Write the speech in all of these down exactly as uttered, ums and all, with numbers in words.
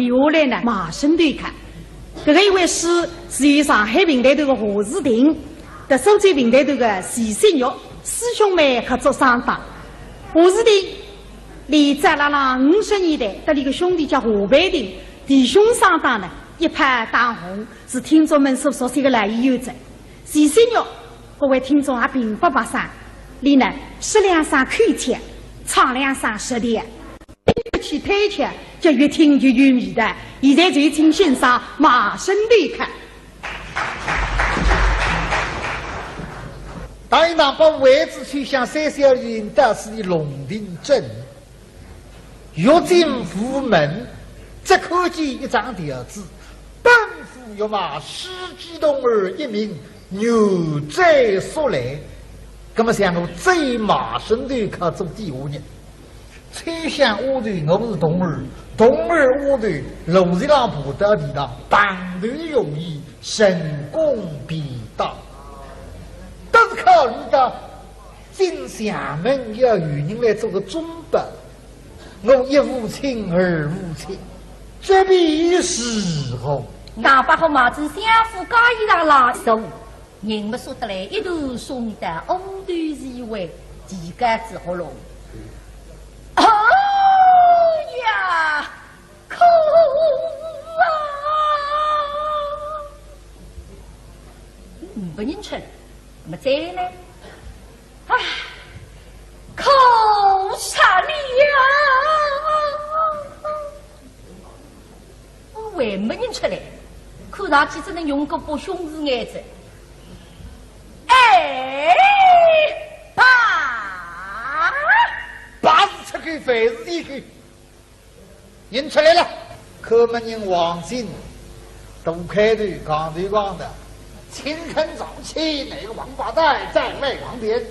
下来呢，卖身头客。搿个一回书是由上海评弹团个何时定，搭苏州评弹团个徐新玉师兄妹合作双档。何时定，俚早辣辣五十年代，搭俚个兄弟叫何培定，弟兄双档呢，一炮当红，是听众们所熟悉个老演员哉。徐新玉，各位听众也并勿陌生，俚呢，说两声口腔，唱两声舌调。 一起推敲，就越听越有味道。现在就请欣赏卖身头客。当一趟把位子抽响，三小人到此的龙庭镇，欲进府门，只看见一张条子，奔赴御马，世纪童儿一名， 牛哉速来。那么像我这一卖身头客做底下人，秋香丫头我是童儿，童儿丫头，路浪爬到地上，碰头容易，成功便当。但是考虑到进相门要有人来做个准备， 我一无亲二无戚，这便如何？大伯和马子相府家里上拉手，人么说得来，一头送到乌头地位，地盖子喉咙。哎呀，苦啊！没人吃，那么再呢？ 唉，苦煞了呀！我还没人出来，看上去只能用个不凶字眼子。哎，爸！爸是出口，饭是进口。 人出来了，看门人王进，大块头，扛头扛脑，青春朝气，那个王八蛋站在旁边，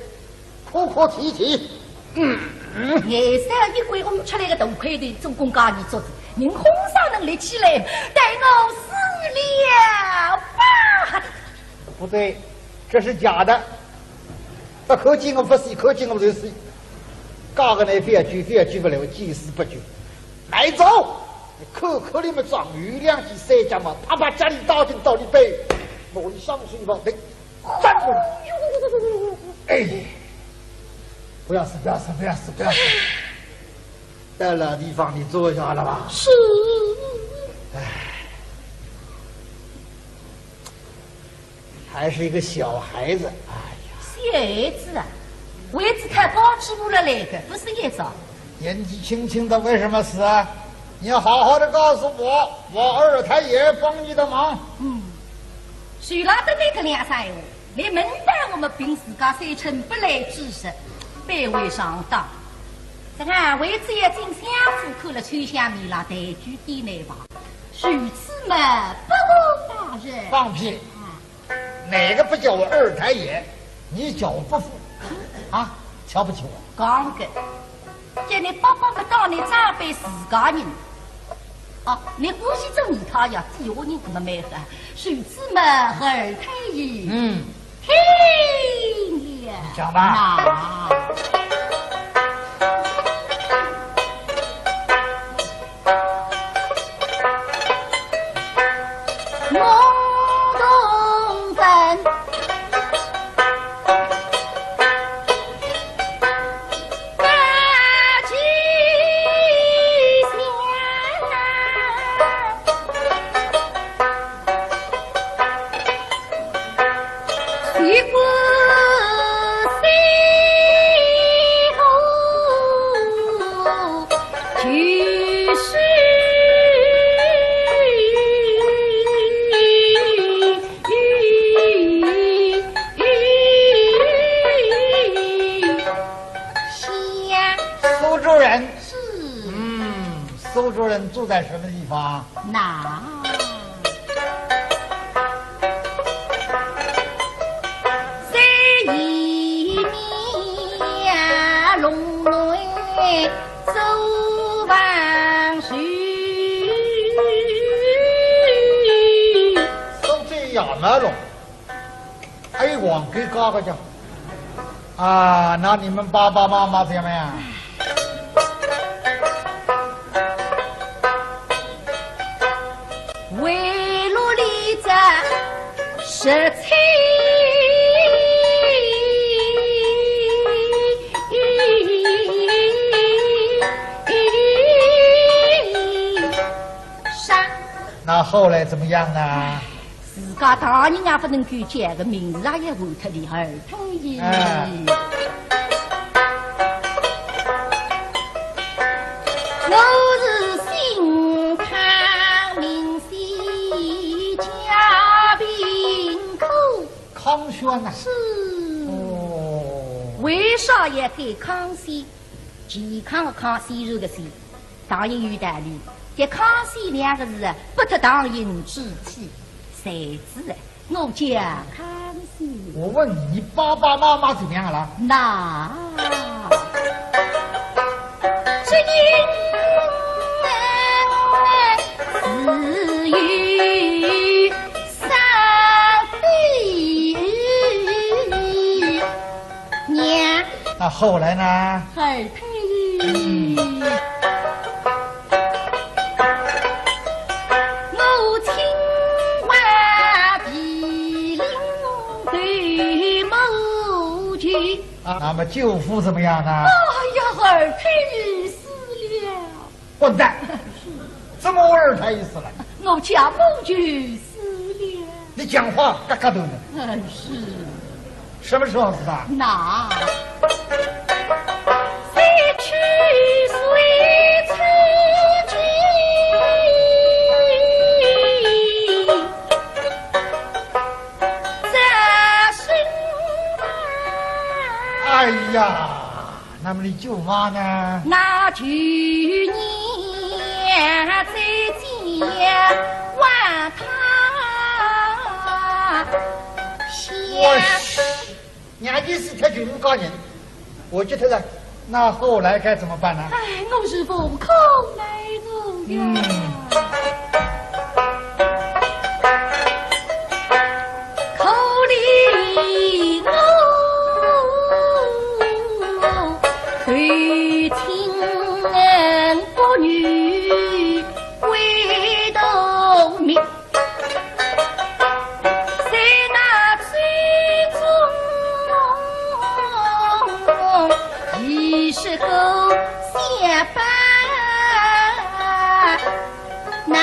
哭哭啼啼。嗯，嗯。眼色一鬼，我们出来个大块头，做工家你做的，人哄上能立起来，待我死了吧！不对，这是假的。 不看见我不死，看见我就死。假个呢，非要救，非要救不来，我见死不救。来走！你看看你们长有两记三脚嘛，啪啪家里打进到你背，我一双手一抱，对，站住！哎，不要死，不要死，不要死，不要死！到老地方你坐下了吧？是。哎。 还是一个小孩子，哎呀。小孩子啊，位子太高，起不了来的，不是一招。年纪轻轻的为什么死啊？你好好的告诉我，我二太爷帮你的忙。嗯，谁拉的那个两三闲话，连门当我们凭自家三寸不烂之舌，卑微上当。这个位子也进相府去了，秋香米拉抬举点来吧。 如此嘛，不过大人。放屁！啊，哪个不叫我二太爷？你叫我伯父啊？瞧不起我？讲个，叫你伯伯么当你长辈自家人。啊，你欢喜做二太爷，底下人搿么蛮好。如此嘛，二太爷。嗯。 听了。讲吧。那我同分大吉祥。 苏州人。是。嗯，苏州人住在什么地方？ 那山里面弄弄走房去。苏州也蛮弄。 哎，王给嘎个讲，啊，那你们爸爸妈妈怎么样？十七。啥？那后来怎么样呢？自家大人也不能够叫个，名字也要换脱的，二太爷。哎。我是姓康名姓家，名康。 康宣呐。是。哦。为啥要改康宣？健康的康，宣传的宣，当然有道理。这康宣两个字啊，不脱唐寅之体，才子啊，我叫康宣。我问你，你爸爸妈妈怎么样了？那，只因自幼 上飞娘。那后来呢？二太爷。嗯。我清华第零对母舅。啊，那么舅父怎么样呢？哎呀，二太爷死了。 混蛋！怎么二太爷死了？我家母舅死了。你讲话嘎嘎头呢。嗯，是。什么时候死的？那，三十岁初几，在身哎呀！ 那么你舅妈呢？那去年在家望他乡。我去，娘舅死脱就五个人，我觉得了，那后来该怎么办呢？哎，我是无可奈何呀。嗯。 可怜我投亲不遇归头面，在那醉中一时个想法。 那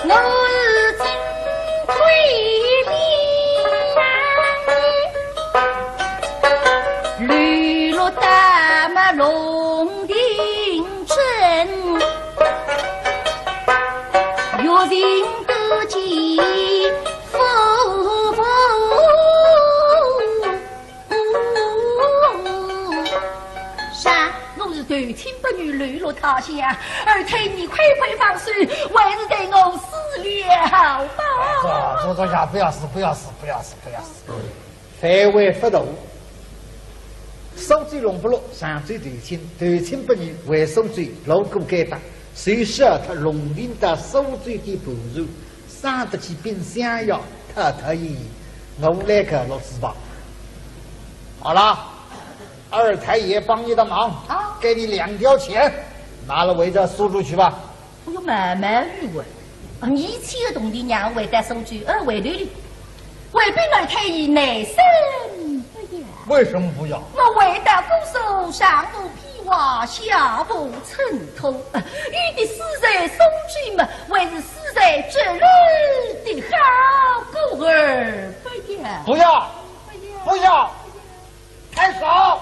我是进退两难，流落大漠龙庭镇，月行不见夫妇。 啥？我是投亲不遇，流落他乡，二太爷快快放手，还是待我死了好吧？坐，坐，坐下，不要死，不要死，不要死，不要死。范围不大。苏州龙不落，常州投亲，投亲不遇，回苏州，路过该搭，谁晓得龙庭搭苏州的盘缠， 生得起冰箱呀，太太爷，我来个落子吧。好了，二太爷帮你的忙，啊。给你两吊钱，拿了回到苏州去吧。哎呦，慢慢语啊，啊，你一千个铜钿让我回到苏州，呃，回头哩。回禀二太爷，难生不要。为什么不要？我回到姑苏，上无 披挂下无衬托，与其死在苏州么，还是死在这里的好过而不要。不要，不要，太少，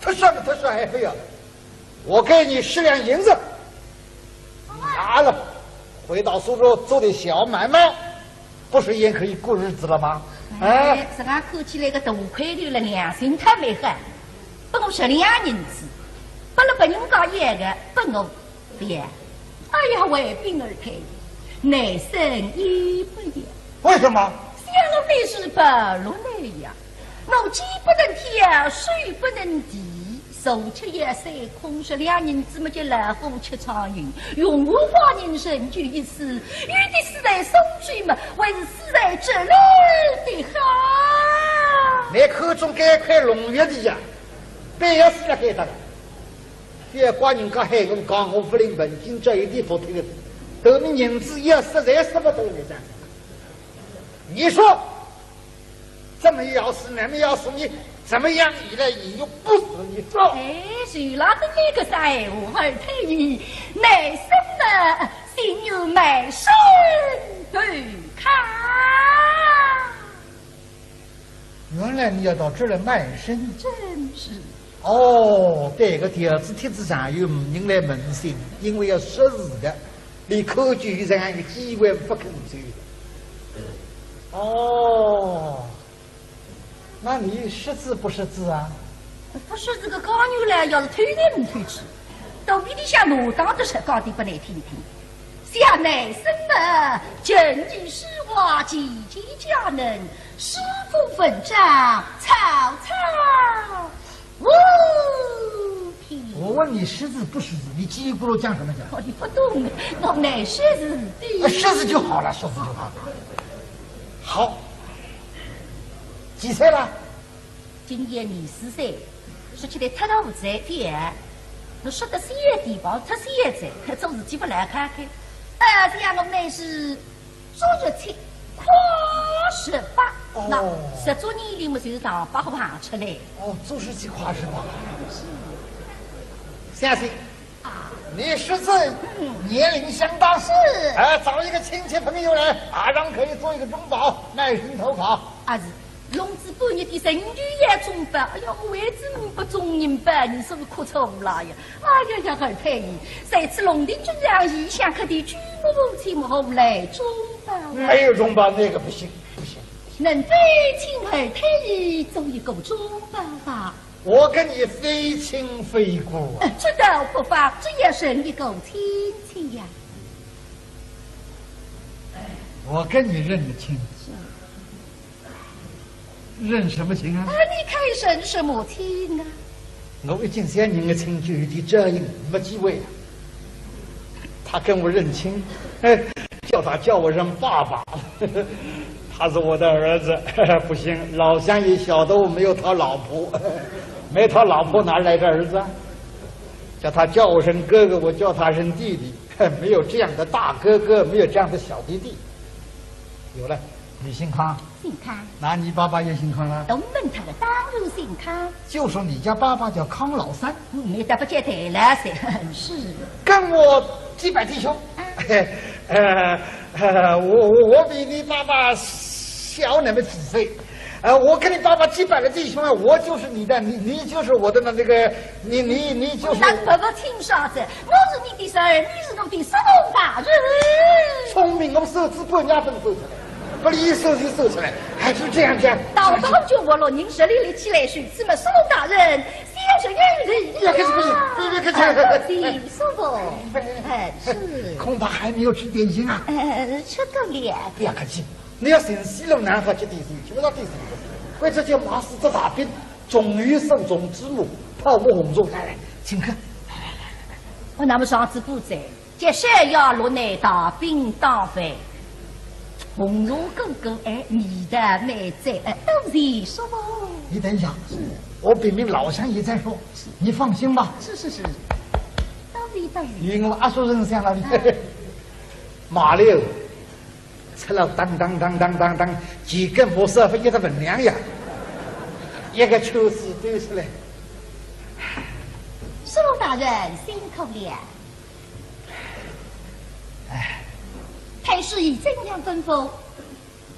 太少了，太少还不要了。我给你十两银子，拿了，回到苏州做点小买卖。 不是也可以过日子了吗？哎，哎，自家看起来个大块头了，良心太没好，拨我十两银子，拨了别人家一个，拨我不要。哎呀，回禀二太爷，难生也不要。为什么？想我本是白鹿男呀，我肩不能挑，手不能提， 手吃也塞空，十两银子么就老虎吃苍蝇，用我花银成就一死，与其死在苏州么，还是死在这里的好。你看中该块龙玉的呀，必要死了该搭了。覅怪人家喊我讲，我勿灵本，今朝一点勿听个。等你银子要实在舍勿得了，你讲。你说，这么要死，那么要死，你怎么样？你来，你又不死，你说。哎，谁拉的你个啥闲话，二太爷，乃什么心有卖身不看？原来你要到这儿来卖身。真是。哦，对个，条子帖子上有人来问信，因为要识字的，你可就有这样一个机会不肯走。哦，那你识字不识字啊？不识字个讲究了，要是偷来唔偷去，到底里向我当着是讲的不来听听。想乃什么，琴棋书画，件件皆能，诗赋文章，草草无凭。我问你识字不识字，你叽里咕噜讲什么讲？哦，你不懂，我乃识字的。啊，识字就好了，识字就好了。好，几岁了？今年二十四岁，说起来太大勿在点，侬说得小一点吧，太小一点，做事体勿来看看。啊，这样我乃是足十七，跨十八。哦那十足年龄嘛，就是上八横出来。哦，足十七跨十八。相信你识字，年龄相当。是。哎，找一个亲戚朋友来，马上可以做一个中保，卖身投考。啊是，弄仔半日的辰光也中保，哎呀，我为仔唔不中人保，你说我哭出来呀！哎呀呀，二太爷，在此龙庭君上，异想客的举目无亲，何来中保啊？没有中保那个不行，不行。能否请二太爷做一个中保吧？我跟你非亲非故啊。呃，这倒不妨，只要认一个亲戚呀。我跟你认个亲，认什么亲啊？啊，你看认什么亲啊？我一见小人的亲就有点照应，没机会啊。他跟我认亲，哎，叫他叫我声爸爸，他是我的儿子，不行，老相爷晓得我没有讨老婆，没讨老婆哪来的儿子啊？叫他叫我声哥哥，我叫他声弟弟，没有这样的大哥哥，没有这样的小弟弟。有了，你姓康，姓康，那你爸爸也姓康了。东门他的当然姓康，就说你家爸爸叫康老三，我没得不接待了噻。是。跟我祭拜弟兄。呃，呃，我我我比你爸爸小那么几岁，呃，我跟你爸爸祭拜了弟兄啊，我就是你的，你你就是我的那那个，你你你就是。那不不听啥子，我是你的孙儿，你是我的叔父大人。聪明，我手指半夜分手出来，不离手就手出来，还是这样讲。到头就我了，您这里立起来，谁知么叔父大人，先生有礼。别客气，不是，不是，别客气。啊，是叔父，哎，是。恐怕还没有吃点心啊。呃，吃个脸。不要客气，你要寻西路南好吃点心，吃不到点心。为这件马屎这大饼，终于手中之母，泡沫红中，来来，请客。我那么上次不在，这山药落来大饼当饭，红肉滚滚，哎，味道美赞，哎，多谢叔父。你等一下，我禀明老相爷再说，你放心吧。是是是，多谢多谢。因为我阿叔人想了你，马六，吃了当当当当当当，几根毛少分一个分量呀，一个圈子堆出来。叔父大人辛苦了。太师爷怎样吩咐？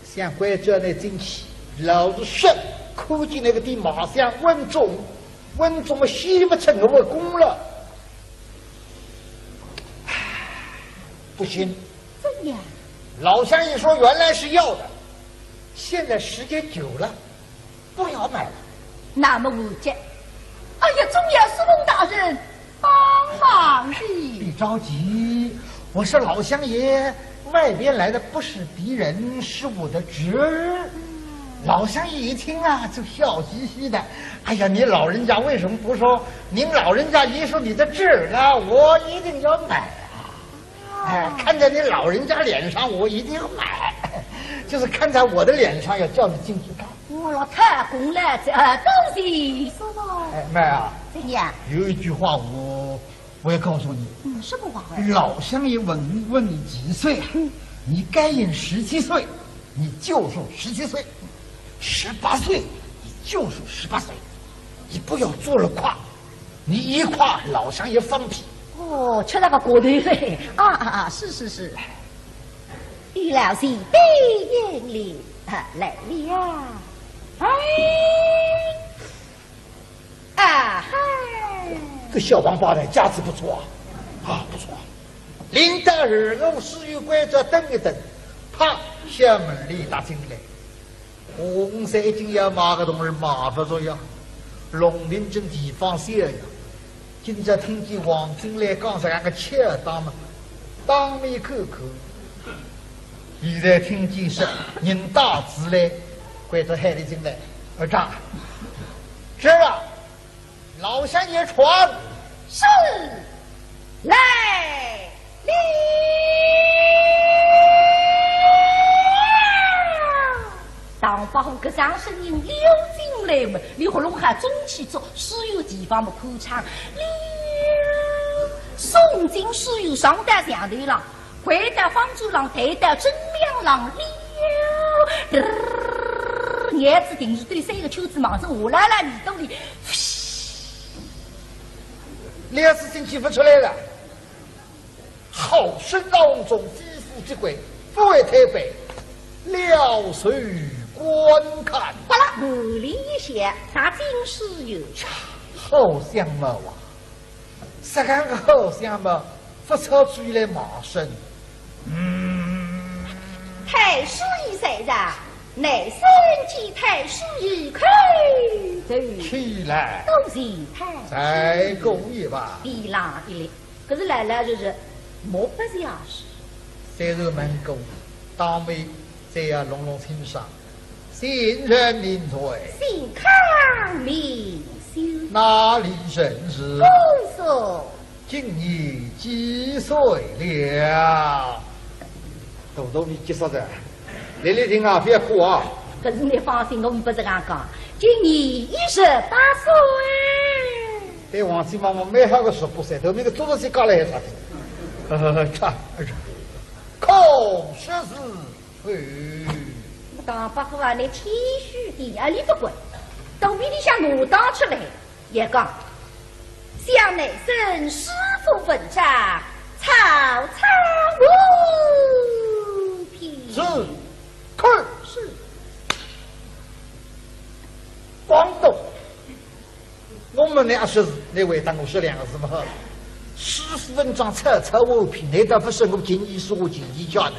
想关照你进去，老实说，看见那个地马上稳重，稳重么洗不成我的功了。唉，不行，怎样？老相爷说原来是要的，现在时间久了，不要买了。那么无解。哎呀，总要叔父大人帮忙的。别着急，我说老相爷，外边来的不是敌人，是我的侄儿。老相爷一听啊，就笑嘻嘻的。哎呀，你老人家为什么不说？您老人家一说你的侄儿呢，我一定要买啊。哎，看在你老人家脸上，我一定要买。就是看在我的脸上，要叫你进去看。我老太公来着，啊，多谢叔父。哎，妹啊，怎样？有一句话我我也告诉你，嗯，什么话啊？老相爷问你，问你几岁啊？嗯。你该应十七岁，你就说十七岁；十八岁，你就说十八岁。你不要做了夸，你一夸，老相爷放屁。哦，吃了个过头嘞。啊啊啊，是是是。于老师，背影里，啊，来了。哎。 啊嗨！这小王八蛋架子不错啊，啊，不错啊。领到二五书院关照等一等，啪，小门里踏进来。我们是一定要买个东西买不着呀，龙庭镇地方小呀。今朝听见王进来讲这样个巧当嘛，当面看看。 现在听见是人打字嘞，关照喊俚进来。二丈，是啊，老相爷传。是，来了。唐伯虎搿声声音溜进来嘛，俚喉咙还中气足，书院地方嘛宽敞，溜，送进书院上到墙头浪， 回到方桌浪，抬到正面浪了，嘚儿，眼珠定住对三个圈子，望着下来了，耳朵里，嘘。两次进去勿出来了。好生闹中，非富即贵，勿为推扳，撩首观看。哗啦，门帘一掀，踏进书院。好相貌啊！ 实梗个好相貌，勿出去来卖身。嗯。太师爷在上，乃参见太师爷叩头。起来。多谢太师爷。再过一拜。地浪一立，搿是老老实实，目不斜视。虽然问过，当面再要弄弄清爽。 姓甚名谁？姓康名修。哪里人氏？姑苏。今年几岁了？大大年纪啥哉，立立定啊，覅哭啊。搿是倷放心，我们勿是搿样讲。今年一十八岁。对王七妈妈蛮好个，十八岁，头面个做仔些讲了还啥体？呃，差，呃，差。可说是 哎。唐伯虎啊，倷谦虚点啊，倷勿管。肚皮里向我当出来，也讲，想乃生师父文章，草草无凭。是，可是，广东 我问倷阿说是，倷回答我说两个字嘛好了。师父文章草草无凭，倷倒勿说我近前说我近前讲呢。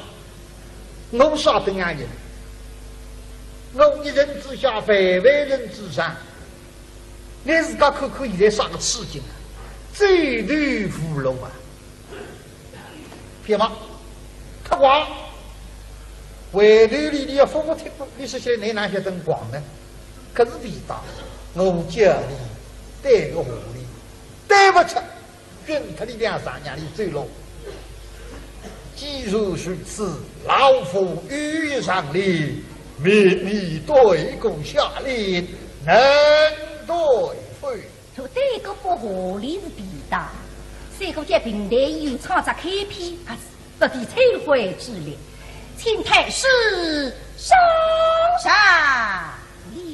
我啥等样人？我一人之下，万万人之上。倷自家看看现在啥个处境啊？走投无路啊！ 别忙，他光。回头俚俚要服服帖帖，俚说起来倷哪晓得光呢？可是为大，我叫俚对个下联，对勿出，运脱俚两丈让俚走路。既然如此，老夫有一上联，命你对个下联，能对否？ 对个不合理是便当，三个叫评弹演员唱只开篇，还是不费吹灰之力，请太师上上联。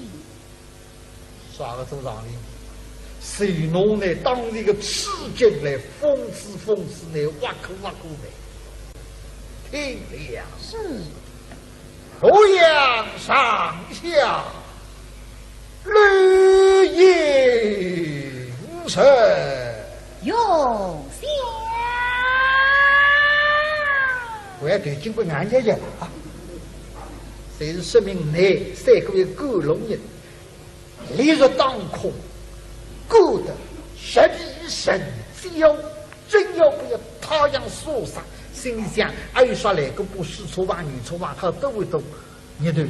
啥个做上联？谁弄呢？当时个处境来讽刺讽刺呢，挖苦挖苦呢。听了。是。 洛阳上下绿映红。用心。我要对金国娘娘讲啊，这是说明你三个月过龙人。 烈日当空，过得十里神焦，真要不要太阳晒伤，心里想，哎，啥来个不是错吧，女错吧，好多位都热头，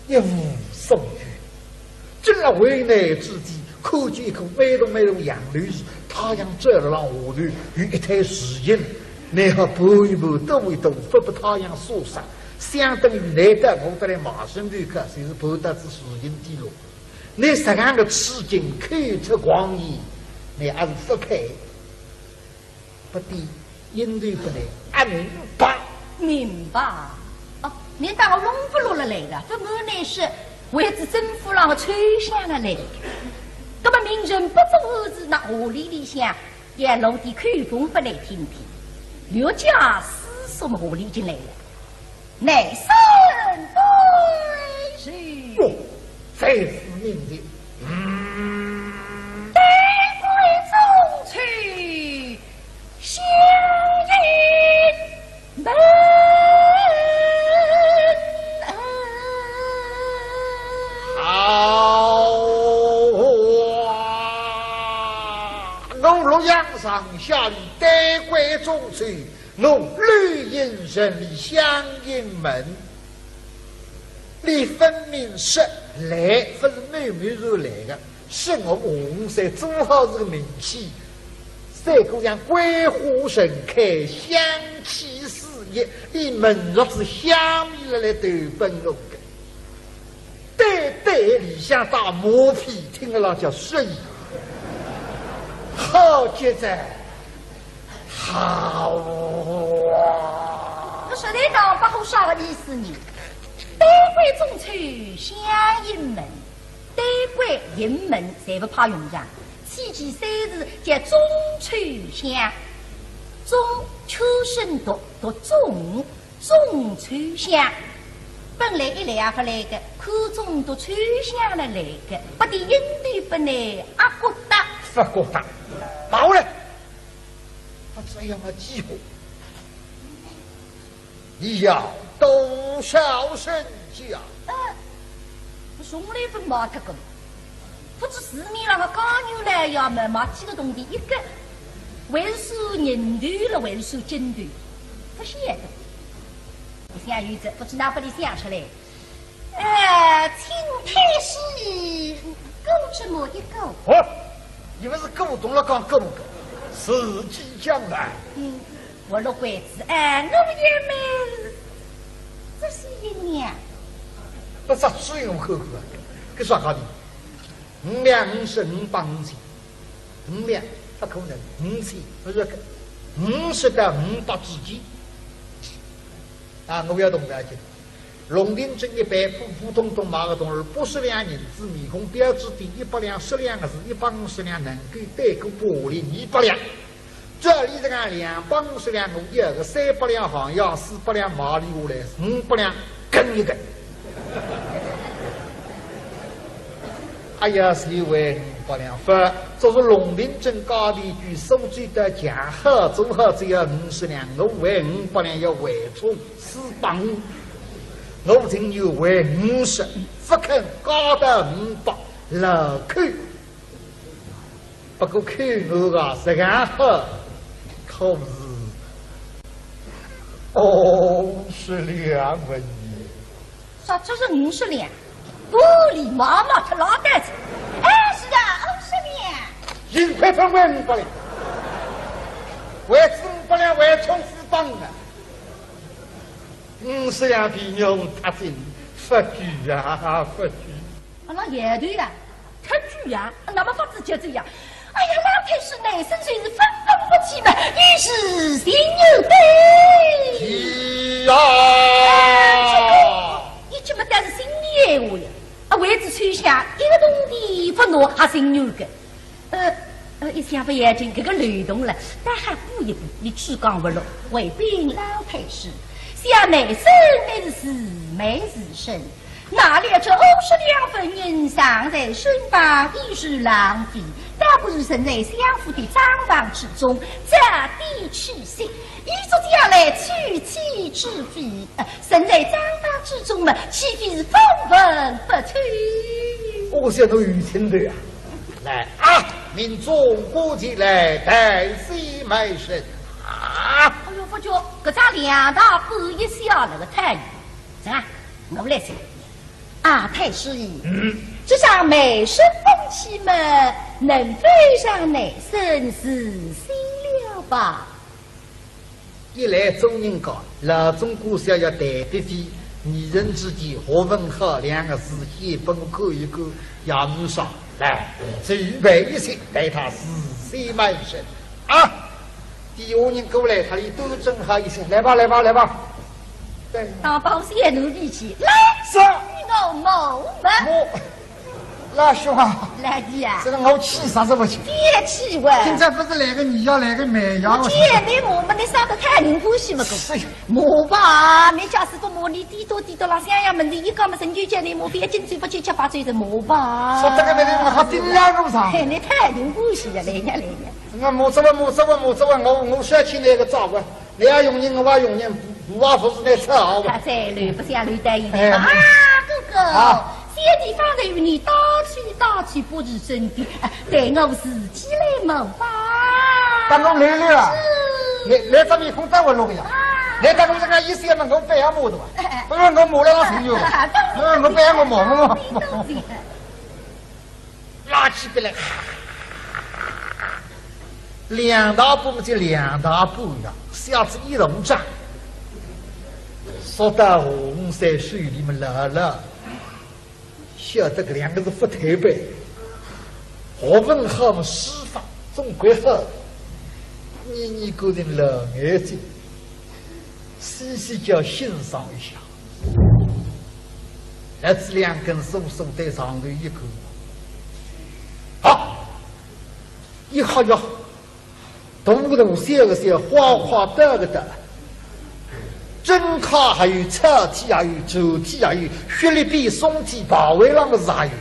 一无所有。正辣为难之际，看见一棵美浓美浓杨柳树，太阳照了浪下头，有一滩树荫，乃好拨一拨，兜一兜，勿拨太阳晒伤。 相等于倷搭我搭来卖身头去，就是盘到仔树荫底落。倷实梗个处境，口出狂言，倷阿是勿配，勿对，应对勿来，阿明白。明白。哦，倷当我弄勿落了来个，搿么倷是为仔政府浪个抽象了来个。搿么明人不做事，那何里里向也露点口风勿来听听，略加思索么何里进来了。 乃生对谁？哟，才是明日。嗯。对对中秋相迎门。好啊，我洛阳上下里对对中秋， 我绿荫人里相迎门。俚分明说来，勿是某某人来个，是我洪三做好事个名气。三姑娘桂花盛开，香气四溢，俚门入仔香味了来投奔我个。 对对里向打马屁，听了叫适意。好极哉，好啊！搿实在讲勿好啥个意思呢？对对中秋相迎门，对对迎门侪勿派用场，起起三字叫中秋相。中，秋生读，读中， 中秋相。本来一来也勿来个，看中读秋香了来个，勿对，应对勿来，阿骨搭。勿骨搭，跑了。勿这样个机会，你要多少身价？呃，从来勿卖脱个。 勿知市面浪个家牛来呀，么卖几个铜钿一个，还是算人头了，还是算斤头，勿晓得。一想有这，勿知哪拨俚想出来。呃，请太师估这么一估。哦，伊勿是古董了讲估个，自己讲来。嗯，我落鬼子，哎，我也没仔细一量。勿是只有看看，搿啥讲的？ 五两五十，五百五千，五两，勿可能，五千，勿是个，五十到五百之间。啊，我要动辄去。龙庭镇一般普普通通买个铜钿，八十两银子，面孔标致点，一百两十两个是，一百五十两能够对过八零二百两。 照理讲，两百五十两我要个，三百两行样，四百两买俚下来，五百两跟一跟。哎呀，是为五百两，勿，这是龙庭镇价钿贵，苏州到强好做好只要五十两，我为五百两要回充四百五，我情愿为五十，勿肯加到五百，老扣。 不过看我啊，实梗好，可是五十两文银。啥，这是五十两？不礼貌嘛，他老蛋子。哎，是啊，五十两。幸亏分为五百两，为仔五百两，为充四百五啊。五十两皮肉踏进，勿够啊，勿够。啊，那也对呀。 忒贵呀，那么法子就这样。哎呀，老太师，乃生就是分文不起嘛，于是情愿对。是啊。哎，这个，伊这么但是心里闲话呀。啊，为仔秋香，一个铜钿勿拿，还心软个。呃，呃，一想勿要紧，搿个漏洞了，但还补一补，伊只讲勿落。回禀老太师，想乃生乃是自卖自身， 拿了这五十两纹银藏在身旁，已是浪费，倒不如存在相府的账房之中，早点取息，以作将来娶妻之费。呃，存在账房之中嘛，岂非是分文不取？我晓得有前头啊。来啊，命总管前来代写卖身啊。哎呦，不觉搿只两大半一下来个太 啊，我来说。啊，太师爷，嗯。这张卖身分期嘛，能否让乃生自写了吧？一来做人家，老总管是要谈得的，二人之间，何文浩两个字，先拨我看一看，也没啥。来，这预备一切，待他事先问讯。啊，底下人过来，他哩都正好一些，来吧，来吧，来吧。对。当包先奴一起来，是。与我谋吧。我 老兄啊，老弟啊，这个我气煞是不气？别气我。今朝不是来个你要来个卖呀，我见你我们那三个太灵欢喜么个？是呀。我吧，没家是个么，你低头低头了，想要门子一讲么，人就叫你我别进嘴不去吃饭，就是我吧。说这个没人，我还顶两个啥？嘿，你太灵欢喜呀，来呀来呀。我没这个，没这个，没这个，我我小气那个咋个？ 你也用人，我也用人，不不外乎是那车啊。他在楼不下楼带一哎啊，哥哥，啊。小弟方才与你打趣打趣，不是真的，啊，待我自己来谋吧。当我来了啊？是。你你这面孔带我弄个呀？啊。你当我这个意思也能够白要我的吧？哎。不是我没来了朋友，啊，当然。嗯，我白要我忙我忙。你懂的。 拉起笔来，两大步就两大步呀，下子一路上，说到洪三手里面来了，晓得搿两个是不推扳，何文浩么书法总归好，你你个人老眼睛，细细叫欣赏一下。 拿仔两根手手对上头一看，好，一看呀，大大小个小，花花大个大，正楷还有，草体还有，楷体还有，雪里边松体，排位浪个字还有。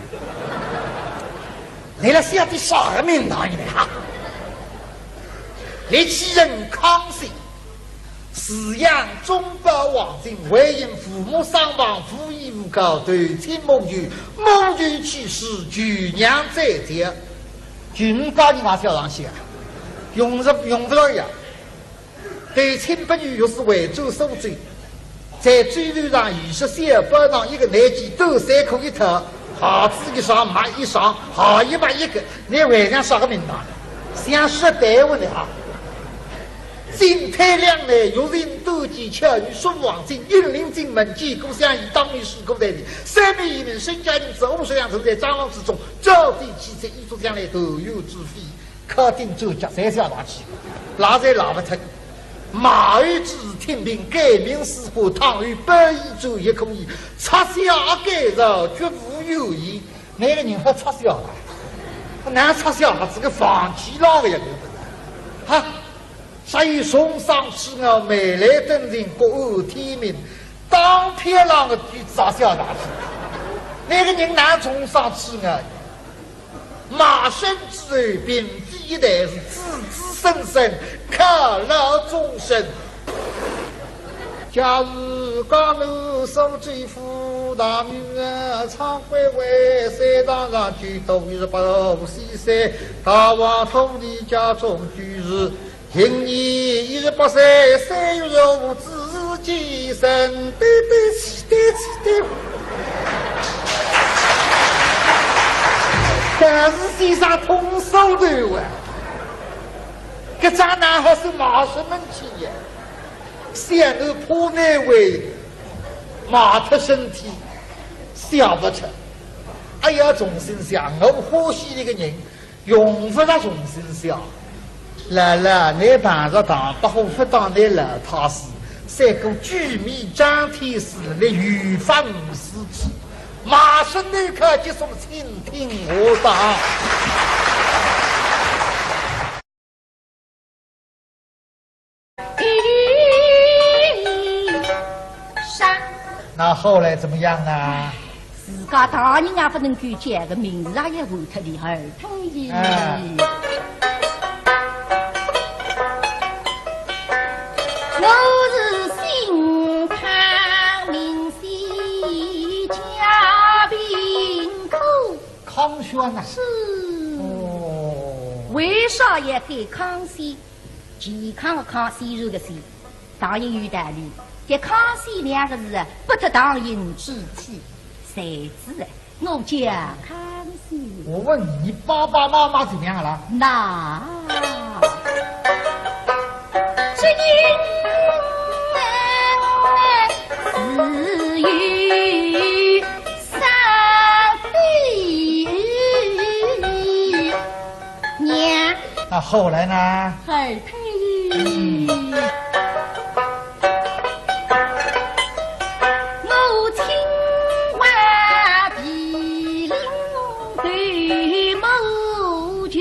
你来晓得啥个名堂呢？哈，你既然康熙 是养中保王亲，为因父母双亡，无依无靠，投亲母舅，母舅去世，舅娘再嫁。舅母家里嘛小上去啊，用着用不着呀。投亲不遇，又是回转苏州，在周头上二十三班上一个内急，短衫裤一套，鞋子一双，袜一双，鞋一袜一个，你还像啥个名堂？像是耽误的啊！ 进退两难，欲寻短见巧，与书房进，引领进门，见过相爷，当面说过来的。三面一面，沈家人子，五十两重在张郎之中，招弟妻妾，一族将来，团圆之喜，敲定主脚，才下大去，拉侪拉不脱。马儿之听凭，改名字不，倘有不依，主也可以，拆下改造，绝无怨言。那个人还拆下了，哪拆下了？这个房契浪个也留不得。哈， 所以重赏赐我，未来等人各安天命，当票浪个句子啊，小大事。那个人哪重赏赐我？卖身之后，并非一代是子子孙孙，靠老终身。假如江南苏州府大名啊，昌会会三堂上去读一十八路西山，大王土地家中居士， 今年一十八岁，三月十五子时健生，对对起，对起，对。但是先生通手头啊，搿张哪好是卖身份去呀？想我怕难为，卖脱身体，想不出。哎呀，重新想，我欢喜一个人， 用不着重新想。老老，你碰着唐伯虎不当你老太师，三个举面张天师，你有法无事体，卖身投靠，结束，请听下档。 那后来怎么样呢？自家大人也不能够叫个，名字也换脱的，儿童音。哎。我是姓康，名希，家贫苦。 康宣呐。是。哦。为啥要改康熙？健康的康，熙寿的熙，当然有道理。这康熙两个字啊，不得唐寅之体，谁知啊，我叫康熙。我问你，你爸爸妈妈怎么样了？那，这因是有后来呢？海太爷，我清华地灵对母舅。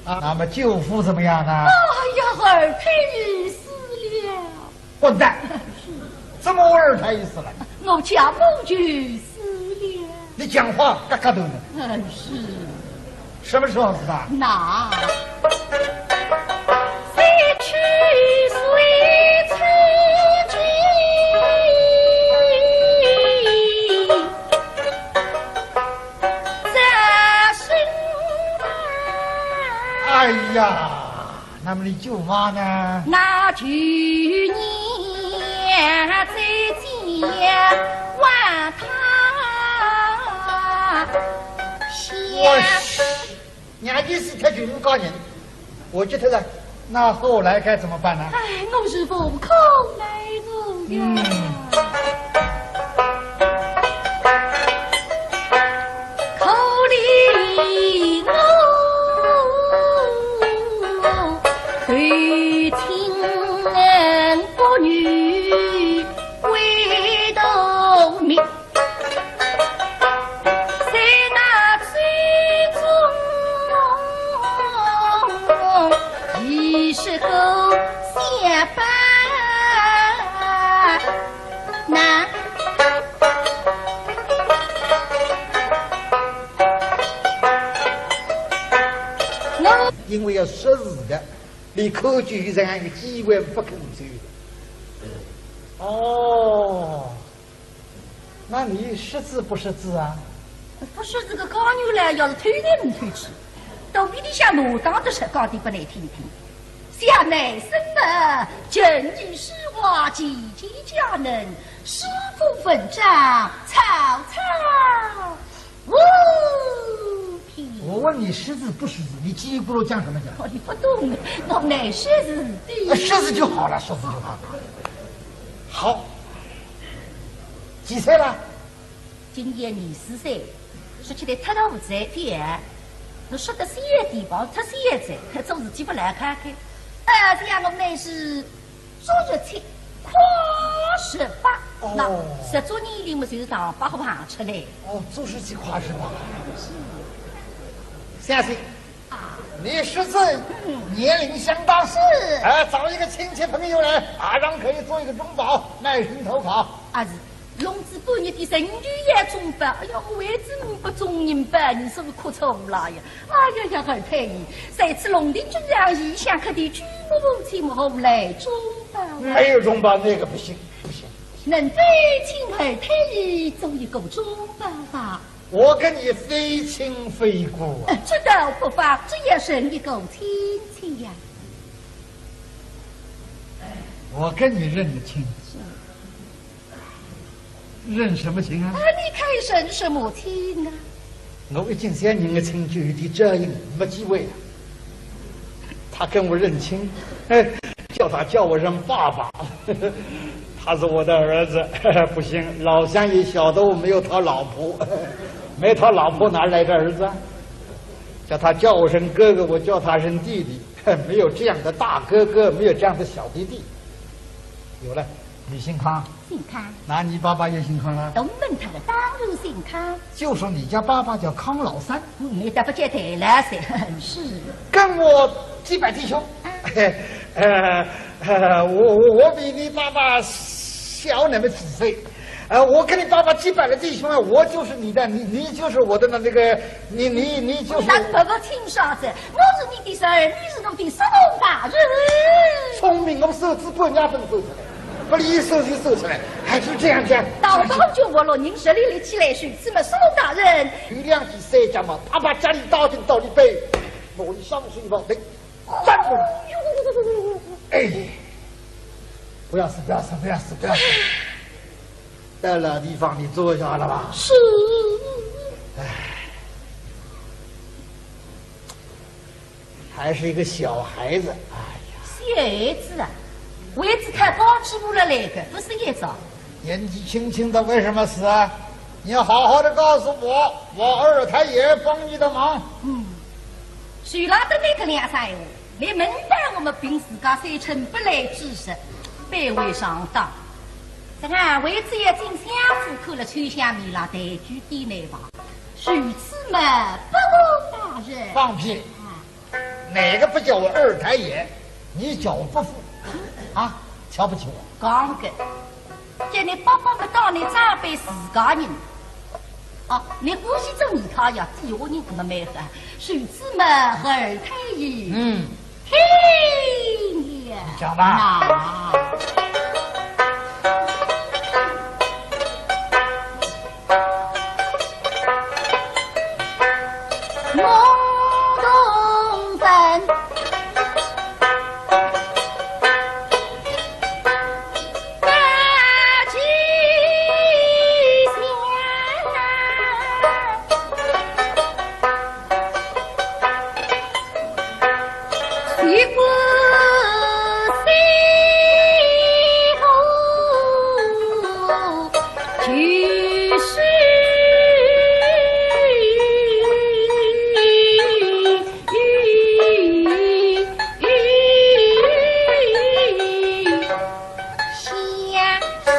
啊，那么舅父怎么样呢？哎呀，海太爷死了。混蛋，怎么二太爷死了？我家母舅死了。你讲话嘎嘎头呢。嗯，是。什么时候死的？那三七岁初几，在身旁。哎呀，那么你舅妈呢？那去年在家望他乡。我是，人家是他舅母家人，我觉得了，那后来该怎么办呢？哎，我是无可奈何呀。嗯。可怜我，对亲不女为度命，在那追踪一时个相伴难。我因为要识字的，你看见这样一个机会不肯走的。哦，那你识字不识字啊？不识字个讲究了，要是偷来没偷去，到底里向挪当的是讲的不来听听。想乃生的仁义书画，齐齐佳能，诗赋文章，曹操无比。我问你识字不识字，你叽里咕噜讲什么讲？哦，你不懂，我乃识字的。哎，识字就好了，识字就好了。好，几岁了？今年廿四岁，说起来太大勿在点，侬说得小点吧，太小仔，做事体勿来看看。而且我乃是做事体快十八，哦那十周年里么就是上八号行出来。哦，做事体快十八。相信你识字，年龄相当。是。哎，找一个亲戚朋友来，马上可以做一个中保，卖身投考。啊是，弄仔半日的人就要中保，哎呀，为仔我不中人保，你说我哭错了呀！哎呀呀，二太爷，在此龙庭君上，异想客的举目无亲，我何来中保啊？没有中保那个不行，不行。能否请二太爷做一个中保吧？我跟你非亲非故啊。呃，这倒不妨，只要认一个亲戚呀。我跟你认个亲，认什么亲啊？啊，你看认什么亲啊？我已经三年的亲就有点这样没机会了。他跟我认亲，哎，叫他叫我声爸爸。他是我的儿子，不行，老相爷晓得我没有讨老婆，没讨老婆哪来的儿子啊？叫他叫我声哥哥，我叫他声弟弟，没有这样的大哥哥，没有这样的小弟弟。有了，你姓康，姓康，那你爸爸也姓康了？东门他的当然姓康，就说你家爸爸叫康老三，你倒不见得了噻。是。跟我结拜弟兄，呃，呃，我我我比你爸爸小那么几岁，呃，我跟你爸爸结拜了弟兄啊，我就是你的，你你就是我的那那个，你你你就是那不不听啥子，我是你的侄儿，你是我的叔父大人。聪明，我手指半夜分走出来，不离手就走出来，还是这样讲。到到就我了，您这里立起来，谁知么叔父大人？有两句三讲嘛，啪啪家里打进到你背，我的上水毛病。站住！哎，不要死，不要死，不要死，不要死！到老地方你坐下了吧？是。还是一个小孩子，哎呀，小孩子啊，为子他刚起步了来个，不是一早。年纪轻轻的为什么死啊？你要好好的告诉我，我二太爷帮你的忙。嗯，谁拉的那个两三闲话？哎，门当我们凭自家三寸不烂之舌，必会上当。这个为只要进相府看了秋香面了，抬举点来吧。如此嘛，不过大人。放屁！啊，哪个不叫我二太爷？你叫我伯父啊？瞧不起我？讲个，叫你伯伯嘛，当你长辈自家人。哦，你欢喜做你太爷，底下人可么蛮好。如此嘛，二太爷。嗯。 听了。讲吧。那我同分。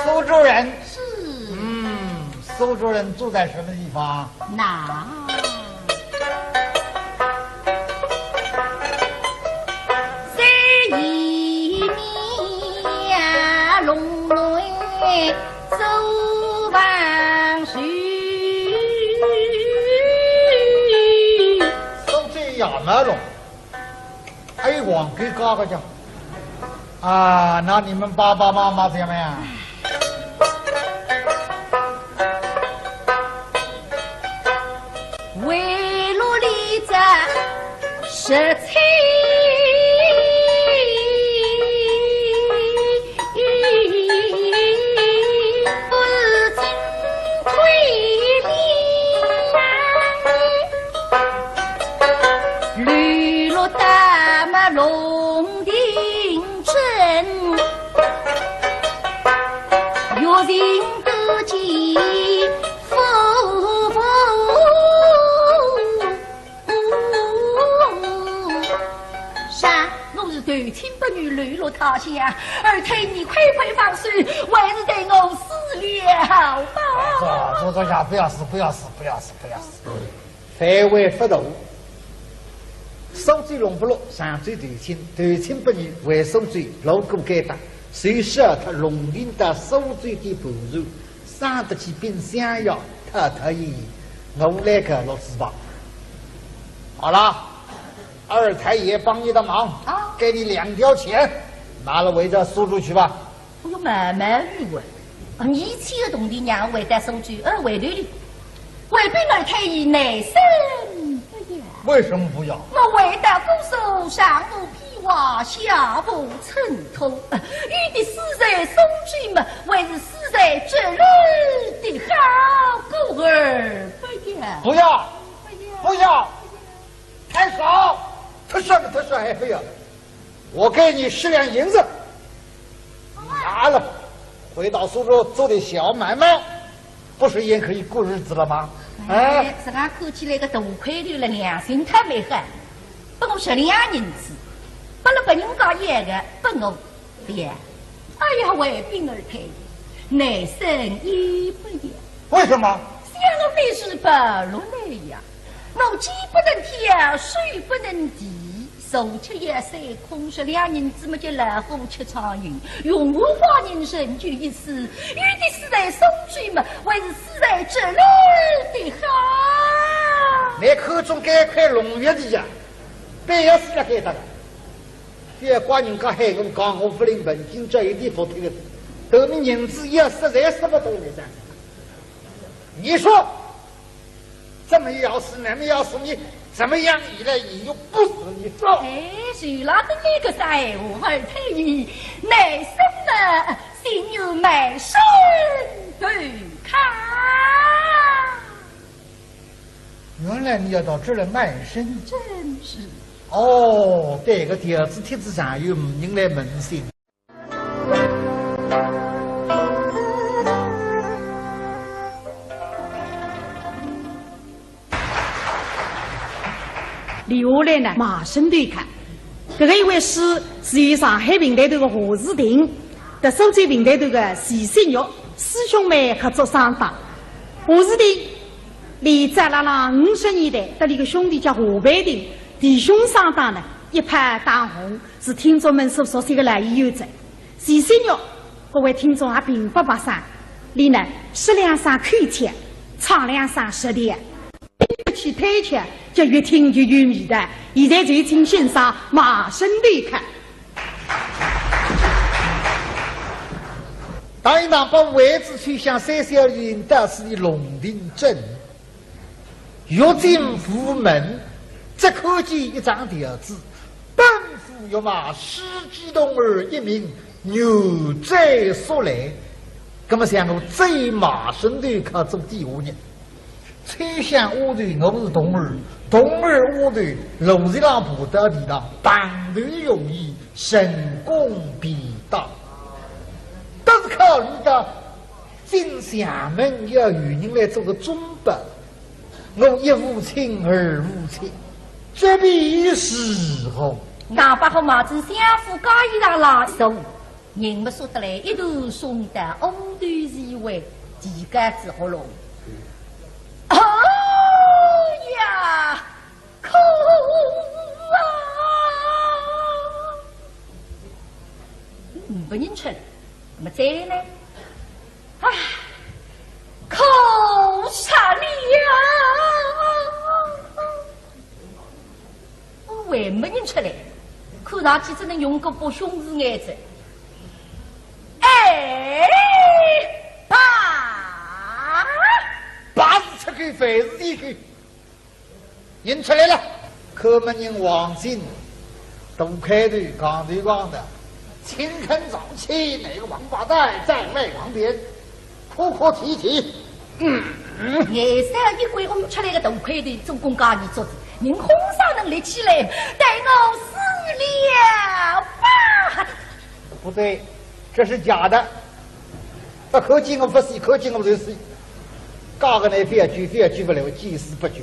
苏州人。是。嗯，苏州人住在什么地方？那。山里面，弄弄走旁去。苏州也蛮弄。 哎，往给嘎嘎讲。啊，那你们爸爸妈妈怎么样？围炉里这十七啥？我是投亲不遇，流落他乡，二太爷快快放手，还是待我死了吧。坐，坐，坐下，不要死，不要死，不要死，不要死。范围不大。苏州弄不落，常州投亲，投亲不遇，回苏州，路过该搭，就杀脱弄定到苏州的盘缠， 生得起病相呀，太太爷，我来个落子吧。好了，二太爷帮你的忙，啊。给你两吊钱，拿了回到苏州去吧。哎呦，慢慢来啊，啊，你一千个铜钿让我回到苏州，二回头哩，回禀二太爷，难生不要。为什么不要？我回到姑苏，上无 披挂下无衬托，有的死在苏州嘛，还是死在这里的好，故而不要。不要，不要，太少，太少了，太少还不要。我给你十两银子，拿了，回到苏州做点小买卖，不是也可以过日子了吗？哎，哎，这个看起来个大块头了，良心太没好。 拨我十两银子，拨了别人家一个，拨我不要。哎呀，回禀二太爷，难生也不要。为什么？想我本是白鹿来呀，我肩不能挑，手不能提，坐吃也三空，十两银子么就老虎吃苍蝇，用我花银成就一死，有的死在苏州嘛，还是死在这里的好。你看中该块龙玉的呀， 别要死了该搭个。覅怪人家喊我讲，我不灵本经，这一点不听的。等你银子也实在舍不得你噻。你说，这么要死，那么要死，你怎么样？你来，你又不死，你说。哎，谁拉的那个三五二太爷，卖身了，心有卖身不看。 原来你要到这儿来卖身？正是。哦，对个，条子帖子上有人来问信。留下来呢，卖身的看。搿个一回书是由上海评弹团个夏志庭，搭苏州评弹团个徐新玉师兄妹合作双档。夏志庭，俚早辣辣五十年代，搭俚个兄弟叫夏培庭，弟兄双档呢，一炮打红，是听众们所熟悉个老演员哉。徐新玉，各位听众也并勿陌生，俚呢，说两声口腔，唱两声舌调。 一去推敲，就越听越有味道。现在就请欣赏《卖身头客》。当一场把位子吹响，三小人到此的龙庭镇，欲进府门，只看见一张条子，奔赴御马，司机童儿一名， 牛追速来。葛么像我走马身头客做底下人，秋香丫头我是童儿，童儿丫头路浪爬到地浪，碰头容易，成功便当。但是考虑到进衙门要有人来做个中保， 我一无亲二无戚，这便如何？大伯和马子相府家里上来说，人么说得来，一头送到屋头是为地界子喉咙。哎呀，苦啊！没人吃，那么再呢？ 啊，苦煞了！我还没人出来，看上去只能用个把凶字眼子。哎，爸！爸是出口，饭是进口。 人出来了，看门人王进，大块头，扛头扛脑，青坑上去，那个王八蛋在外旁边，哭哭啼啼。嗯，嗯。眼色一鬼，我们出来个大块头，做官家里做事，人哄上能立起来，待我死了吧！不对，这是假的。 勿看见我勿死，看见我就死。假个呢，覅救，覅救勿来，见死不救。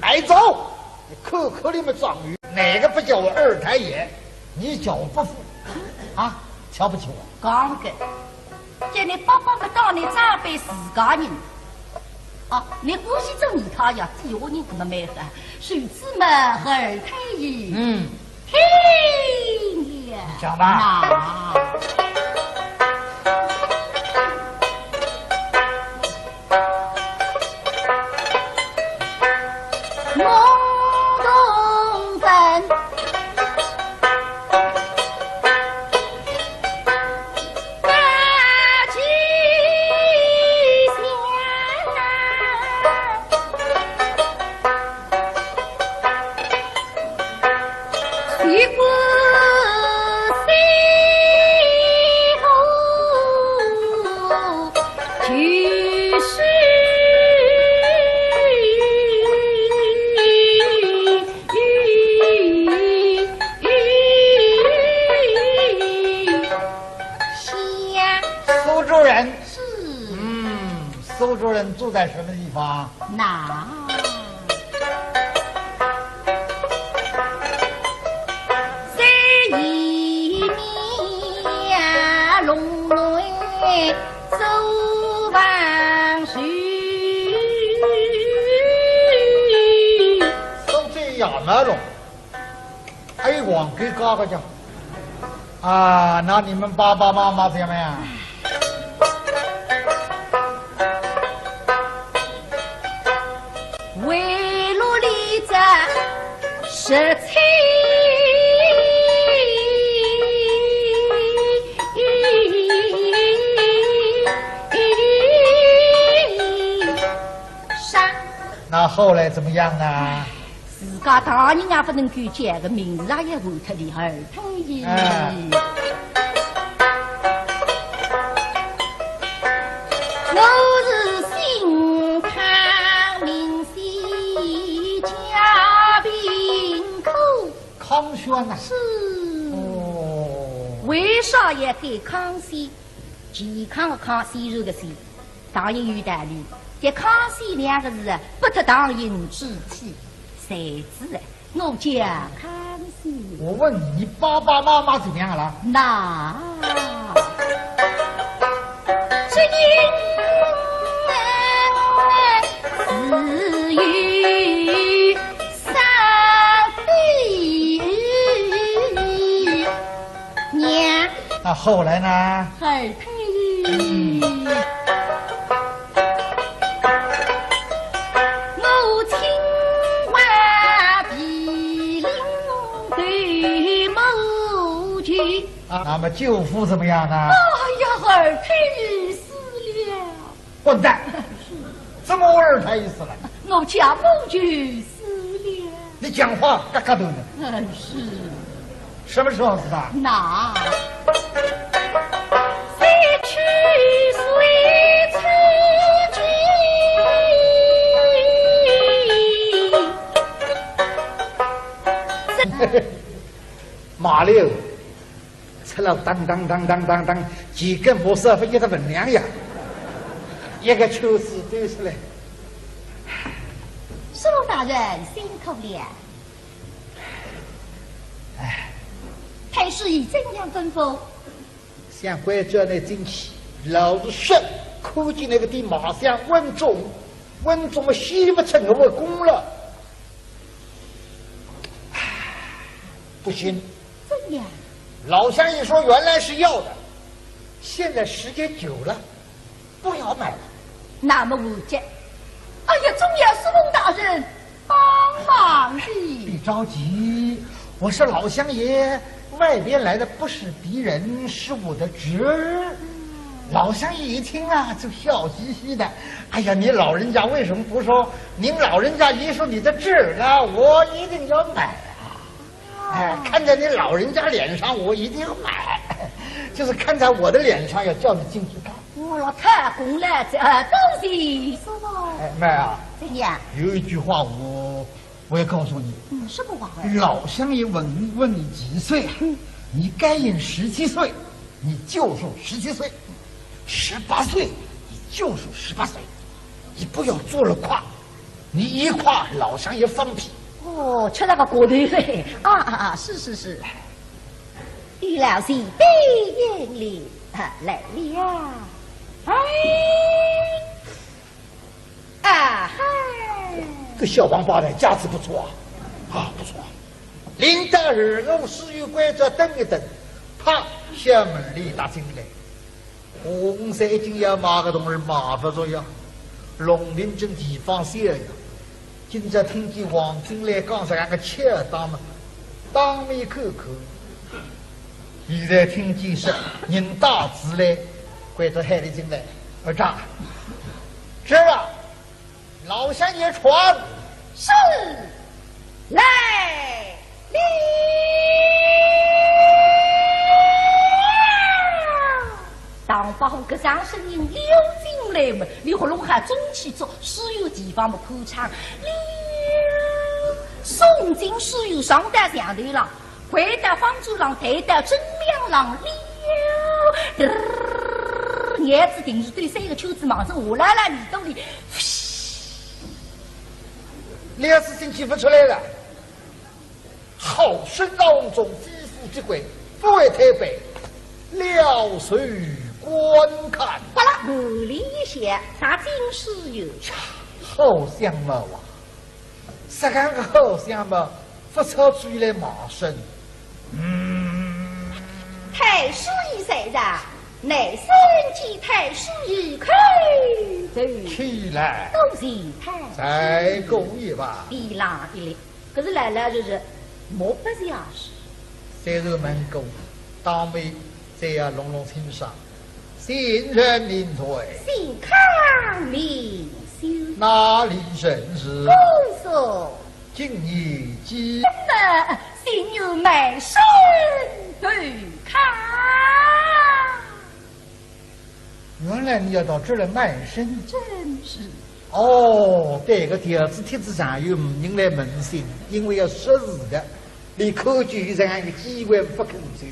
来走，你看看你们状元，哪个不叫我二太爷？你叫我伯父啊？瞧不起我？讲个，叫你伯伯么当你长辈自家人。啊，你欢喜做你太爷，底下人搿么蛮好，谁知么二太爷。嗯。 听了。讲吧。那我同分大吉祥。 一个西湖就是香。苏州人。是。嗯，苏州人住在什么地方？那。 山里面龙门走房去。苏州衙门弄，还有皇帝家个讲。啊，那你们爸爸妈妈怎么样？ 围炉里这十七上。那后来怎么样呢？自家大人也不能够叫个，名字也要换脱的，二太爷。哎。我是姓康名 康宣呐。是。哦。为啥要改康宣？健康的康，宣传的宣，当然有道理。这康宣两个字啊，不脱唐寅之体，才子啊，我叫康我问你，你爸爸妈妈怎么样了？那，这人自有三分娘。那后来呢？后来。 我清华被林对母舅。啊，那么舅父怎么样呢？哎呀，二胎死了。混蛋！怎么我二胎死了？我家母舅死了。你讲话嘎嘎头呢。嗯，是。什么时候死的？那，三十岁出嫁。马六，吃了当当当当当当，几根木条分一个分量呀，一个圈子兜出来。师父大人辛苦了。哎，太师爷怎样吩咐？ 像关照那进去，老实说，看见那个地马上稳重，稳重么，先不成我的功劳。不行。怎样？老相爷说原来是要的，现在时间久了，不要买了。那么我这，哎呀，总要师父大人 帮忙的。别着急，我说老相爷，外边来的不是敌人，是我的侄儿。老相爷一听啊，就笑嘻嘻的。哎呀，你老人家为什么不说？您老人家一说你的侄儿呢，我一定要买啊。哎，看在你老人家脸上，我一定要买。就是看在我的脸上，要叫你进去看。我老太公来着，呃，多谢师父。哎，妹啊，怎样？有一句话我 我要告诉你，嗯，什么话？老相爷问问你几岁啊？嗯。你该应十七岁，你就说十七岁；十八岁，你就说十八岁。你不要做了夸，你一夸，老相爷放屁。哦，吃了个过头嘞。啊啊啊！是是是。于老师，对应了，啊，来了。哎。 啊嗨！这小王八蛋架子不错啊，啊，不错。领到二五书院关照等一等，啪，小门里踏进来。红色一斤要买个东西买不着呀，龙庭镇地方小呀。今朝听见王进来讲啥个吃当嘛，当面口口。 现在听见是人打字嘞，关照喊俚进来，二丈，侄儿啊，老相爷传。是，来了。唐伯虎搿声声音溜进来嘛，俚喉咙还中气足，书院地方嘛宽敞，溜，送进书院上到墙头浪。 回到方桌浪，抬到正梁浪了。嘚儿，眼睛盯住对三个圈子，望着下来了，耳朵里，嘘，两只进去勿出来了。好生闹中，非富即贵，勿为推扳，了随观看。巴拉，门帘一掀，踏进书院。好相貌啊！ 实梗个好相貌，勿出去来卖身。嗯。太师爷在上，乃参见太师爷叩头。起来。多谢太师。再过一拜。地浪一立，搿是老老实实，目不斜视。虽然问过，当面再要弄弄清爽。 姓甚名谁？姓康名姓。哪里人氏？姑苏。今年几？呃，今年满身头康。原来你要到这儿来卖身？正是。 哦，对个，条子帖子上有，呒人来问信，因为要识字的，俚看见有这样一个机会勿肯走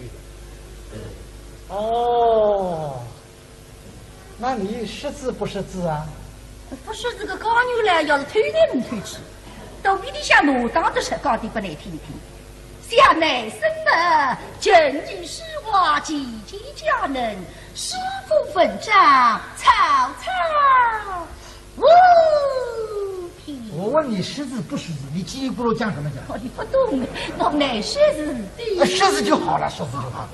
的。哦，那你识字不识字啊？勿识字个讲出来，要是偷来呒偷去，肚皮里向挪荡得出，讲点拨倷听听。想内生么，正义是我，其其家人，是否文章曹操无凭。我问你识字不识字，你叽里咕噜讲什么讲？哦，你不懂，我乃识字的。呃，识字就好了，识字就好了。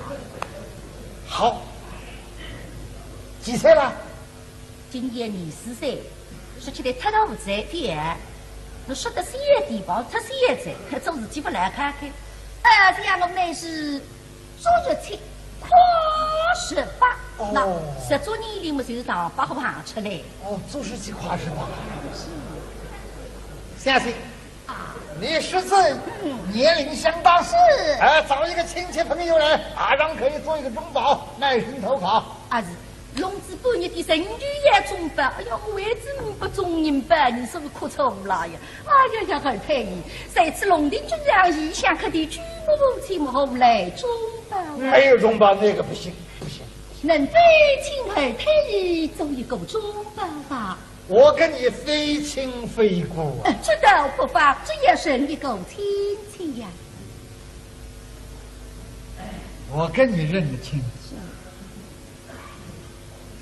好，几岁了？今年二十四岁，说起来太大勿在点，侬说得小点吧，太小仔，做事体勿来看看。啊，这样我乃是 足十七，跨十八。哦。那十足年龄嘛，就是上八横出来。哦，足十七跨十八。是。相信啊，你识字，嗯，年龄相当。是。哎，找一个亲戚朋友来，马上可以做一个中保，卖身投考。啊，是。 弄仔半日的辰光也中保，哎呀，我为仔呒不中人保，你说我哭错了呀！哎呀呀，二太爷，在此龙庭军上，异响可得，举目无亲，何来中保啊？没有中保，那个不行，不行。能否请二太爷做一个中保吧？我跟你非亲非故啊。呃，这倒不妨，只要认一个亲戚呀。我跟你认个亲。是。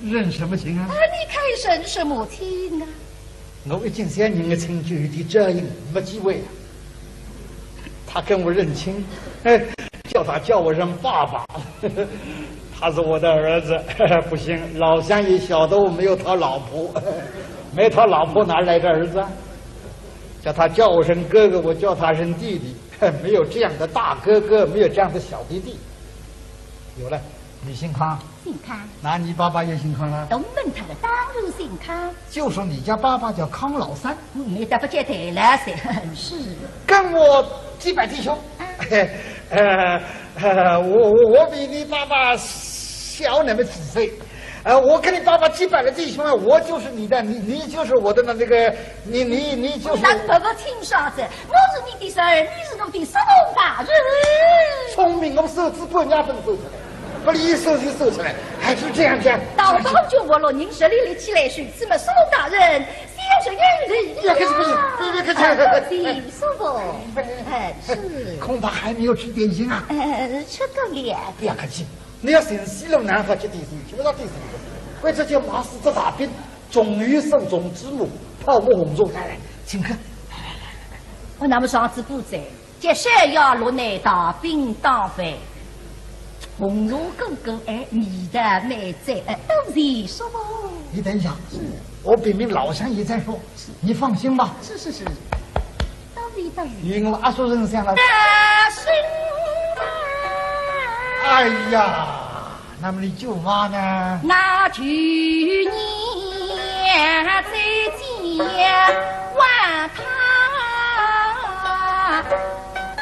认什么亲啊？啊，你看认什么亲啊？我一见小人的亲就有点僵硬，没机会啊。他跟我认亲，哎，叫他叫我声爸爸。他是我的儿子，不行，老相爷晓得我没有讨老婆，没讨老婆哪来的儿子啊？叫他叫我声哥哥，我叫他声弟弟，没有这样的大哥哥，没有这样的小弟弟。有了，你姓康。 姓康。那你爸爸也姓康啊？东门他的当然姓康。就说你家爸爸叫康老三。我没得不接待了噻，是。跟我祭拜弟兄。啊。呃，呃，我，我，我比你爸爸小那么几岁。呃，我跟你爸爸祭拜了弟兄啊，我就是你的，你，你就是我的那，那个，你，你，你就是。那么不听啥子？ 我是你的侄儿，你是我的叔父大人。聪明，我手指半夜分手出来，把你一手就手出来，还是这样讲。倒不如就我了，您这里立起来，谁知么叔父大人，小侄儿呀。不要客气，不要客气，不要客气。啊，是叔父，哎，是。恐怕还没有吃点心啊。呃，吃过了。不要客气，你要寻西路南河吃点心，吃不到点心。为这件马屎做大饼，终于手中之母，泡沫红茶，来来，请客。 哦，那么上次不在，接下来落来大饼当饭，红茶滚滚，哎，味道蛮赞，哎，多谢叔父。你等一下，是。我禀明老相爷再说，是。你放心吧。是是是，多谢多谢。与我阿叔认相了。阿叔啊。哎呀， 那么你舅妈呢？那舅娘在家望她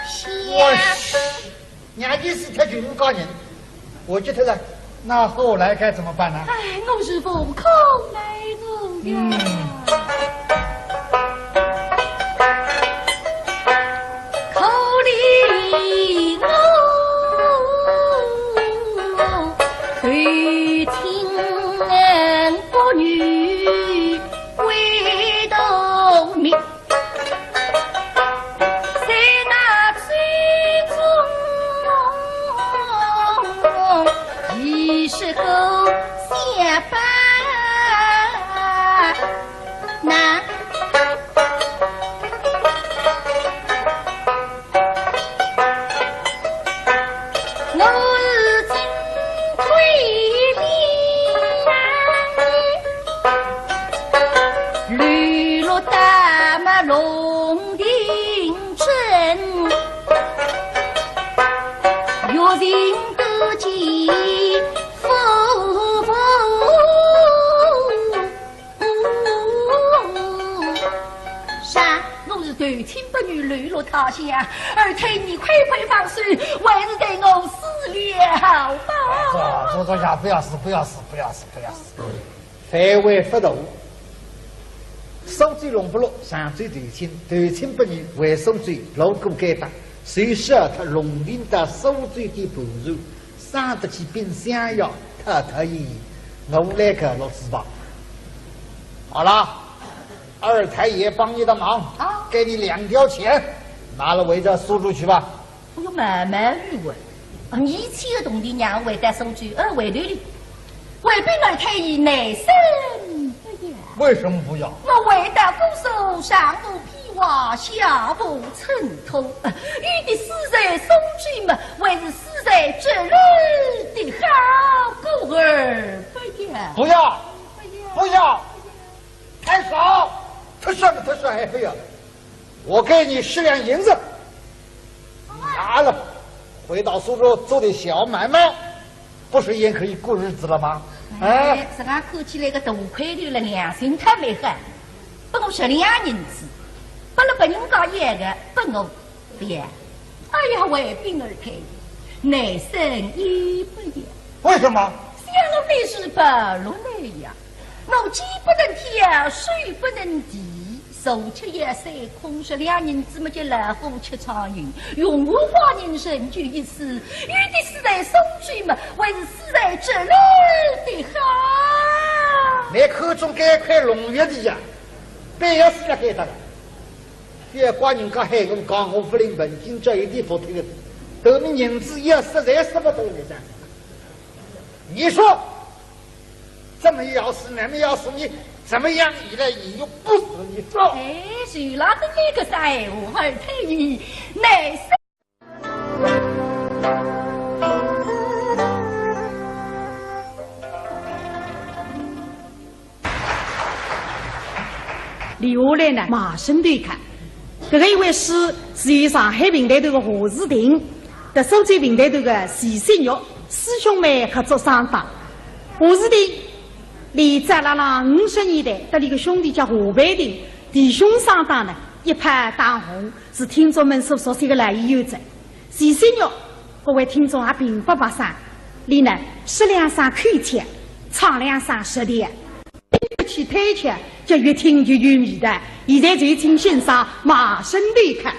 想。我是，娘舅死脱舅母嫁人，我觉得了，那后来该怎么办呢？哎，我是无可奈何呀。嗯。 可怜我，投亲不遇回头面，在那醉中已是个相伴。 那我是进退两难，流落大马龙庭镇，月行得见夫妇。 啥？我是投亲不遇流落他乡，二太爷快快放手，还是待我死了吧。坐，坐，坐下，不要死，不要死，不要死，不要死。范围不大，苏州龙不落，常州投亲，投亲不遇，回苏州，路过该搭，随手脱龙庭到苏州的盘缠， 生得起冰箱呀，太太爷，我来个老师吧。好了，二太爷帮你的忙，啊。给你两吊钱，拿了回家苏州去吧。我有慢慢语文，啊，二千个铜钿让我回到苏州，呃，回头哩。回禀二太爷，内生不要。为什么不要？我回到姑苏，上无披挂，下无衬托，呃，与其死在苏州嘛，还是死在这里的好过，而不要。不要，不要，太少，太少，太少，还不要。 我给你十两银子，拿了，回到苏州做点小买卖，不是也可以过日子了吗？哎，哎，自家看起来个大块头了，良心太没好，拨我十两银子，拨了别人家要个，拨我不要。哎呀，回禀二太爷，内生也不要。为什么？想我本是白鹿男呀，我既不能挑，手不能提， 手吃也塞空，十两银子么就老虎吃苍蝇，用我花银成就一死，与其死在苏州么，还是死在这里的好。你看中该块龙玉的呀，别要死了该搭了。别怪人家喊我讲，我不领本金，这一点不听的，等你银子也实在是不懂的噻。你说， 这么要死，那么要死，你怎么样？你来，你又不死，你说。哎，谁拉的那个三五二太爷，乃是留下来呢，卖身头客。搿个一回书是由上海评弹团个何志定，搭苏州评弹团个徐新玉师兄妹合作商档。何志定 俚在拉拉五十年代，搭俚个兄弟叫何培定，弟兄双档呢，一炮打红，是听众们所熟悉个老演员哉。徐新玉，各位听众也并不陌生，俚呢，说两声口腔，唱两声舌调，越去推腔，就越听越有味道。现在就请欣赏卖身头客。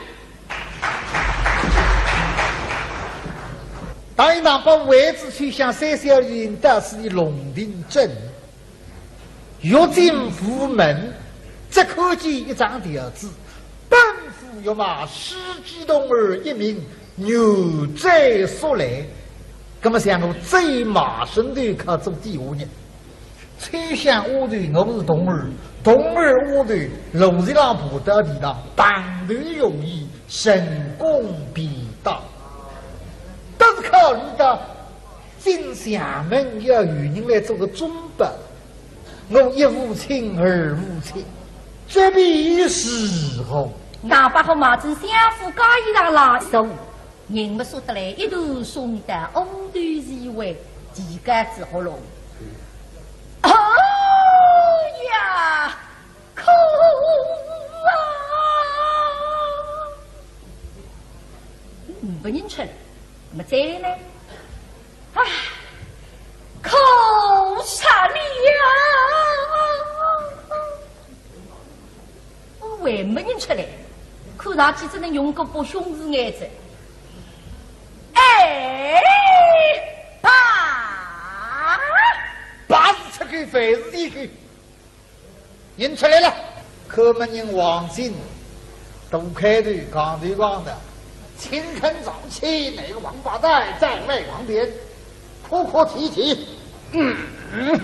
当一场把位子吹响，三小人到此的龙庭镇，欲进府门，只看见一张条子，奔赴御马，司机童儿一名，牛追速来。那么像我这一卖身头客做底下人， 秋香丫头，我是童儿，童儿丫头，路浪爬到地浪，碰头容易，成功便当。但是考虑到进相门要有人来做个准备，我一无亲二无戚，这便如何？哪怕好马子相府家一样拉手。 人么说得来，一头送到乌头地位，地盖子喉咙。哎呀，苦啊！没人吃了，那么再呢？唉，苦煞了呀！ 我还没认出来，看上去只能用个不凶字眼子。哎，爸！爸是出口，饭是进口。人出来了，看门人王进，大块头，扛头扛脑，勤恳早起，那个王八蛋在外王边。 哭哭啼啼。嗯，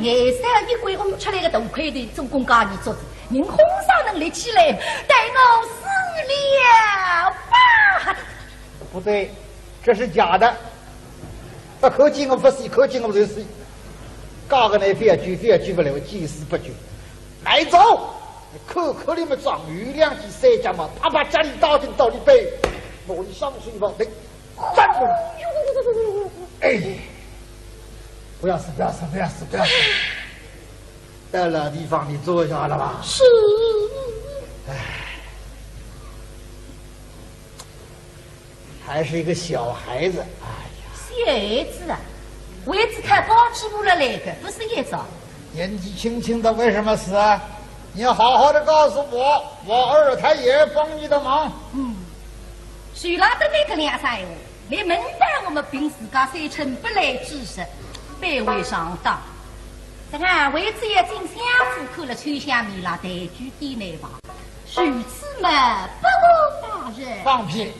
颜色一鬼红出来个大块头，做官家里做子，人红上能立起来，待我死了吧！不对，这是假的。不看见我不死，看见我就死。假个呢，非要救，非要救不了，救死不救。来走，看看你们长有两记三脚嘛，啪啪家里打进到里背，我一上水房对。 站住！哎，不要死，不要死，不要死，不要死！到了地方，你坐下了吧？是。哎，还是一个小孩子。哎呀，小孩子啊，为子他高起步了来的，不是一早。年纪轻轻的为什么死啊？你好好的告诉我，我二太爷帮你的忙。嗯，谁拉的那个两三个？ 你们带我们凭自家三寸不烂之舌，摆位上当。这个位子也进相府去了，秋香米拉抬举点来吧。如此嘛，不过大人。放屁！